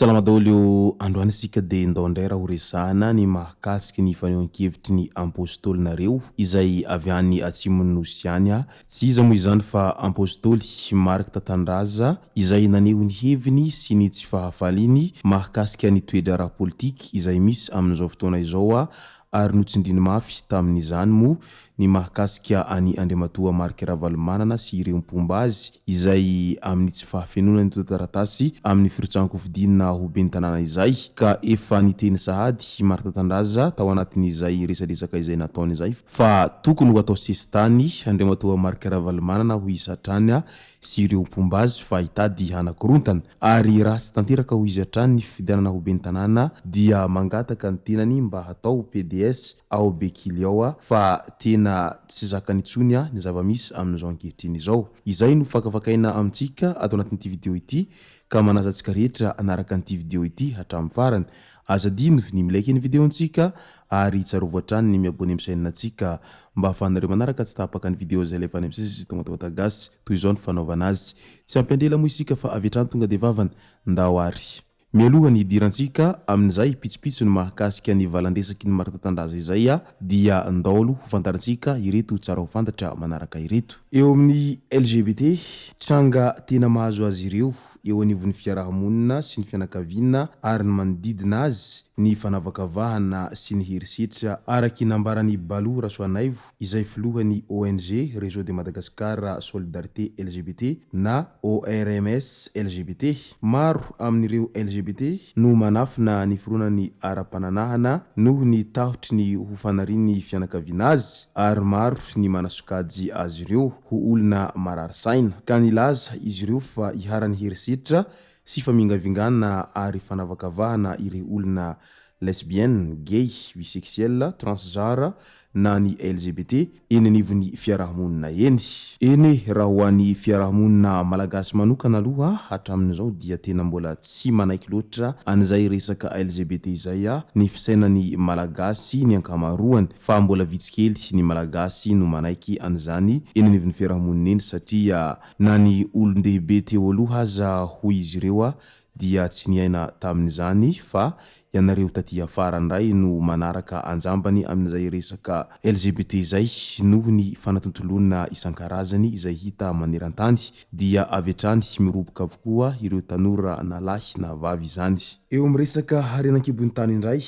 Salama daholo ô, androany isika dia ndao indray raha ho resahana ny mahakasiky ny fanehoan-kevitry ny Apostolinareo izay avy any atsimon'ny Nosy any, tsy iza moa izany fa Apostoly Marc Tatandraza izay naneho ny heviny sy ny tsy fahafaliany mahakasika ny toe-draharaha politika izay misy amin'izao fotoana izao ary notsindriny mafy tamin'izany moa ny mahakasika an'i Andriamatoa Marc Ravalomanana sy ireo mpomba azy izay amin'ny tsy fahafenoana ny antontan-taratasy amin'ny firotsahan-kofidina ho ben'ny tanàna izay ka efa niteny sahady i Marc Tatandraza tao anatin'izay resadresaka izay nataony izay fa tokony ho atao sesitany Andriamatoa Marc Ravalomanana hoy izy hatrany sy ireo mpomba azy fa hitady hanakorontana ary raha tsy tanteraka hoy izy hatrany ny fifidianana ho ben'ny tanàna dia mangataka ny tenany mba hatao pds ao Bekily ao fa tena tsy zakany intsony ny zava-misy amin'izao ankehitriny izao. Izay no fakafakaina amintsika ato anatin'ity video ity ka manasa antsika rehetra hanaraka an'ity video ity hatramin'ny farany. Aza adino ny mi-like ny video-ntsika ary tsarovy hatrany ny mi-abonner amin'ny chaîne-ntsika mba ahafahanareo manaraka tsy tapaka ny video izay alefa any amin'ny sisy Tongatonga Gasy. Toy izao ny fanaovana azy. Tsy hampiandry ela moa isika fa avy hatrany tonga dia vavany. Ndao ary. Mialoha ny hidirantsika amin'izay pitsopitsony mahakasika ny valan-dresaky ny Martatandraza izay dia ndao aloha ho fantarintsika ireto tsara ho fantatra manaraka ireto. Eo amin'ny LGBT, tranga tena mahazo azy ireo eo anivon'ny fiaraha-monina sy ny fianakaviana ary ny manodidina azy ny fanavakavahana sy ny herisetra araky nambaran'i Balou Rasoanaivo izay filohan'ny ONG Réseau de Madagascar Solidarité LGBT na ORMS LGBT. Maro amin'ireo LGBT no manafina ny fironany ara-pananahana noho ny tahotry ny ho fanarian'ny fianakaviana azy ary maro ny manasokajy azy ireo ho olona marary saina ka nilaza izy ireo fa iharan'ny herisetra sy famingavingana ary fanavakavahana ireo olona lesbienne, gay, bisexuel, transgenre na ny LGBT eny anivon'ny fiarahamonina eny. Eny e, raha ho an'ny fiarahamonina malagasy manokana aloha hatramin'izao dia tena mbola tsy manaiky loatra an'izay resaka LGBT izay ny fisainan'ny malagasy ny ankamaroany fa mbola vitsy kely ny malagasy no manaiky an'izany eny anivon'ny fiarahamonina eny satria na ny olon-dehibe teo aloha aza hoy izy ireo dia tsy niaina tamin'izany fa ianareo taty afara ndray no manaraka anjambany amin'izay resaka LGBT izay noho ny fanatontoloana isan-karazany izay hita maneran-tany dia avy hatrany miroboka avokoa ireo tanora na lahy na vavy izany. Eo amin'ny resaka harena an-kibon'ny tany indray,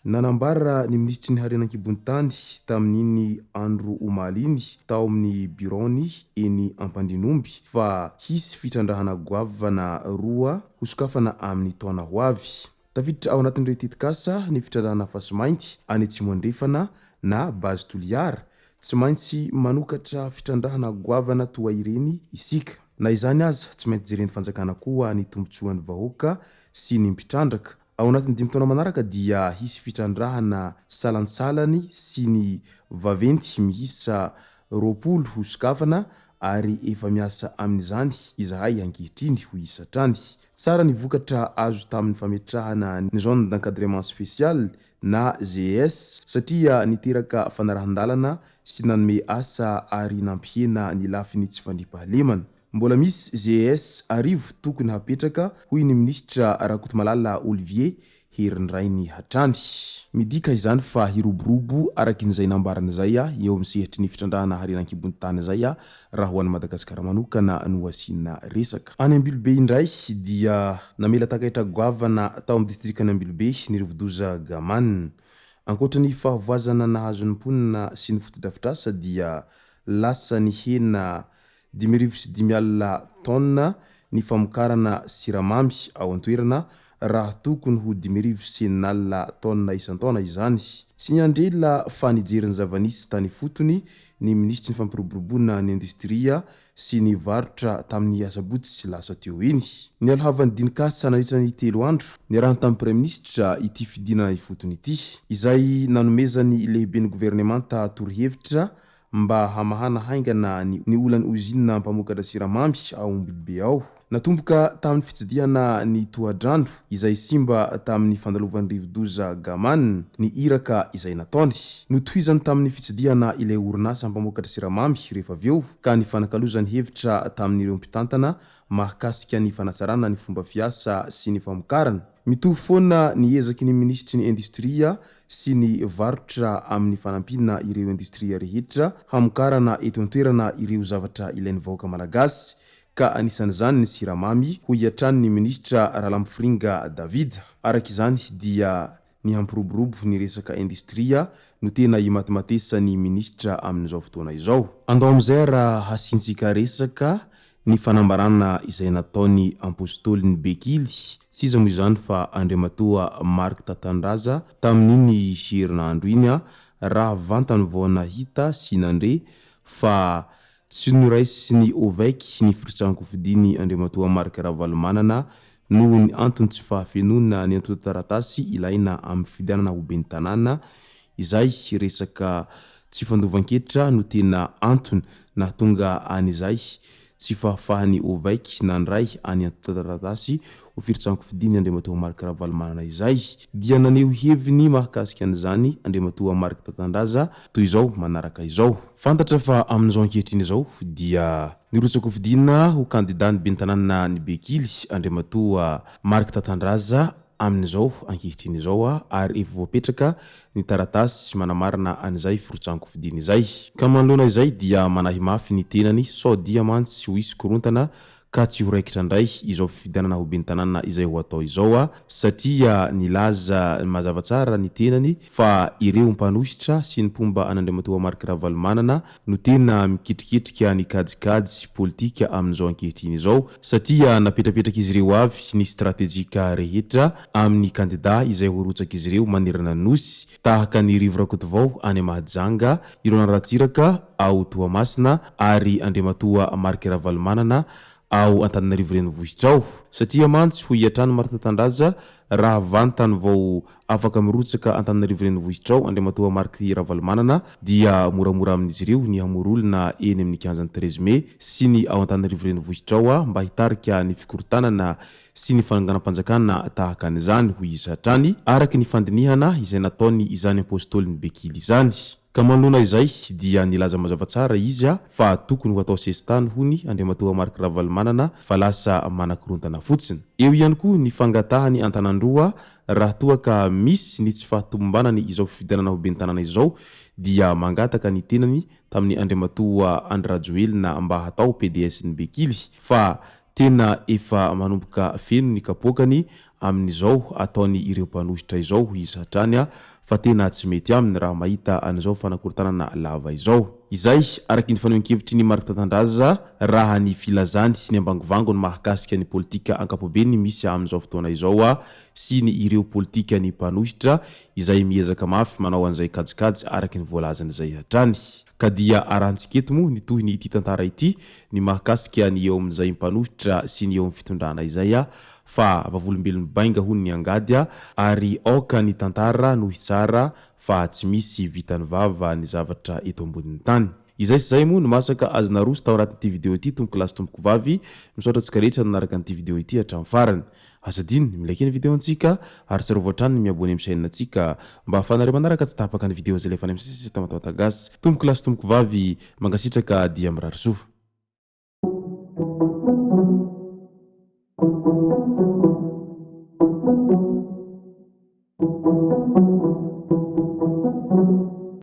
nanambara ny minisitry ny harena an-kibon'ny tany tamin'iny andro omaly iny tao amin'ny biraony eny Ampandrianomby fa hisy fitrandrahana goavana roa hosokafana amin'ny taona ho avy. Tafiditra ao anatin'ireo tetikasa ny fitrandrahana fasimainty any Atsimo Andrefana na Base Toliara. Tsy maintsy manokatra fitrandrahana goavana toa ireny isika. Na izany aza, tsy maintsy jeren'ny fanjakana koa ny tombontsoan'ny vahoaka sy ny mpitrandraka. Ao anatin'ny dimy taona manaraka dia hisy fitrandrahana salantsalany sy ny vaventy miisa 20 hosokafana ary efa miasa amin'izany izahay ankehitriny, hoy izy hatrany. Tsara ny vokatra azo tamin'ny fametrahana ny zone d'encadrement spécial na ZES satria niteraka fanarahan-dalana sy nanome asa ary nampihena ny lafiny tsy fandriampahalemana. Mbola misy ZES 1000 tokony hapetraka, hoy ny minisitra Rakotomalala Olivier herindrainy hatrany. Midika izany fa hiroborobo araky izay nambarany izay eo amin'ny sehatry ny fitrandrahana harena an-kibon'ny tany izay raha ho an'i Madagasikara manokana no asiana resaka. Any Ambilobe indray dia namela takaitra goavana tao amin'ny distrikan'i Ambilobe ny rivodoza Gaman. Ankoatra ny fahavoazana nahazo ny mponina sy ny fotodrafitrasa dia lasa nihena 55 taonina ny famokarana siramamy ao an-toerana raha tokony ho 650 taonina isan-taona izany. Tsy niandry ela fa nijery ny zava-nisy tany ifotony ny minisitry ny fampiroboroboana ny indostria sy ny varotra tamin'ny asabotsy lasa teo iny. Nialohavan'ny dinikasa nandritra ny telo andro niarahany tamin'ny praiminisitra ity fidinana ifotony ity, izay nanomezan'ny lehiben'ny governemanta torohevitra mba hamahana haingana ny olan'ny ozinina mpamokatra siramamy ao Ambodibe ao. Natomboka tamin'ny fitsidihana ny tohadrano izay simba tamin'ny fandalovan'ny rivodoza Gaman ny iraka izay nataony. Notohizany tamin'ny fitsidihana ilay orinasa mpamokatra siramamy rehefa avy eo ka nifanakalozany hevitra tamin'ireo mpitantana mahakasika ny fanatsarana ny fomba fiasa sy ny famokarana. Mitovy foana ny ezaky ny minisitry ny Indostria sy ny varotra amin'ny fanampiana ireo indostria rehetra hamokarana eto an-toerana ireo zavatra ilain'ny vahoaka malagasy ka anisan'izany ny siramamy, hoy hatrany ny minisitra Ralamofiringa David. Araka izany dia ny hampiroborobo ny resaka indostria no tena imatimatesan'ny minisitra amin'izao fotoana izao. Andao amin'izay raha hasiantsika resaka ny fanambarana izay nataon'ny Apostolin'i Bekily, tsy iza moa izany fa Andriamatoa Marc Tatandraza tamin'iny herinandro iny raha vantany vao nahita sy nandre fa tsy noraisin'ny OVEC ny firotsahan-kofidiny Andriamatoa Marc Ravalomanana noho ny antony tsy fahafenoana ny antontan-taratasy ilaina amin'ny fifidianana ho ben'ny tanàna izay resaka tsy fandovan-ketra no tena antony nahatonga an'izay tsy fahafahan'ny OVEC nandray any antontan-taratasy ho firotsahan-kofidiny Andriamatoa Marc Ravalomanana izay dia naneho heviny mahakasika an'izany Andriamatoa Marc Tatandraza toy izao manaraka izao. Fantatra fa amin'izao ankehitriny izao dia nirotsakofidina ho kandidàn'ny ben'ny tanànan'i Bekily Andriamatoa Marc Tatandraza amin'izao ankehitriny izao ary efa voapetraka ny taratasy manamarina an'izay firotsahan-kofidina izay. Ka manoloana izay dia manahy mafy ny tenany sao dia mantsy ho hisy korontana ka tsy ho raikitra indray izao fifidianana ho ben'ny tanàna izay ho atao izao satria nilaza mazava tsara ny tenany fa ireo mpanohitra sy ny mpomba an'Andriamatoa Marc Ravalomanana no tena mikitriketrika ny kajikajy politika amin'izao ankehitriny izao satria napetrapetrak'izy ireo avy ny stratejika rehetra amin'ny kandida izay ho rotsak'izy ireo manerana ny Nosy tahaka an'i Rivo Rakotovao any Mahajanga, i Roland Ratsiraka ao Toamasina ary Andriamatoa Marc Ravalomanana ao Antananarivo Renivohitra ao. Satria mantsy, hoy hatrany Martha Tandraza, raha vantany vao afaka mirotsaka Antananarivo Renivohitra ao Andriamatoa Marc Ravalomanana dia moramora amin'izy ireo ny hamory olona eny amin'ny kianjan'ny treize mai sy ny ao Antananarivo Renivohitra ao mba hitarika ny fikorontanana sy ny fanonganam-panjakana tahaka an'izany, hoy izy hatrany, araka ny fandinihana izay nataony izany Apostolin'i Bekily izany. Ka manoloana izay dia nilaza mazava tsara izy fa tokony ho atao sesitany hony Andriamatoa Marc Ravalomanana fa lasa manakorontana fotsiny. Eo ihany koa ny fangatahany an-tanan-droa raha toa ka misy ny tsy fahatomombanany izao fifidianana ho ben'ny tanàna izao dia mangataka ny tenany tamin'i Andriamatoa Andry Rajoelina mba hatao PDS-n'i Bekily fa Tena efa manomboka feno ny kapoakany amin'izao ataony ireo mpanohitra izao hoy izy hatrany fa tena tsy mety aminy raha mahita an'izao fanakorontanana lava izao. Izay, araka ny fanehoan-kevitry ny Marc Tatandraza, raha ny filazany ny ambangovangony mahakasika ny politika ankapobeny misy amin'izao fotoana izao sy ny ireo politikan'ny mpanohitra izay miezaka mafy manao an'izay kajikajy araka ny voalazany izay hatrany. Ka dia arahantsika eto moa ny tohiny ity tantara ity ny mahakasika ny eo amin'izay mpanohitra sy ny eo amin'ny fitondrana izay fa vavolombelon'ny bainga hono ny angady ary aoka ny tantara no hitsara fa tsy misy vitan'ny vava ny zavatra eto ambonin'ny tany. Izay sy izay moa no masaka azo naroso tao anatin'ity video ity tompoko lahy sy tompoko vavy, misaotra antsika rehetra nanaraka an'ity video ity hatramin'ny farany. Aza adino ny mi-like ny video-ntsika ary tsarovy hatrany ny mi-abonner amin'ny chaîne-ntsika mba ahafahanareo manaraka tsy tapaka ny video izay alefa any amin'ny sisy Tamatave Gasy. Tompoko lahy sy tompoko vavy, mankasitraka dia mirary soa.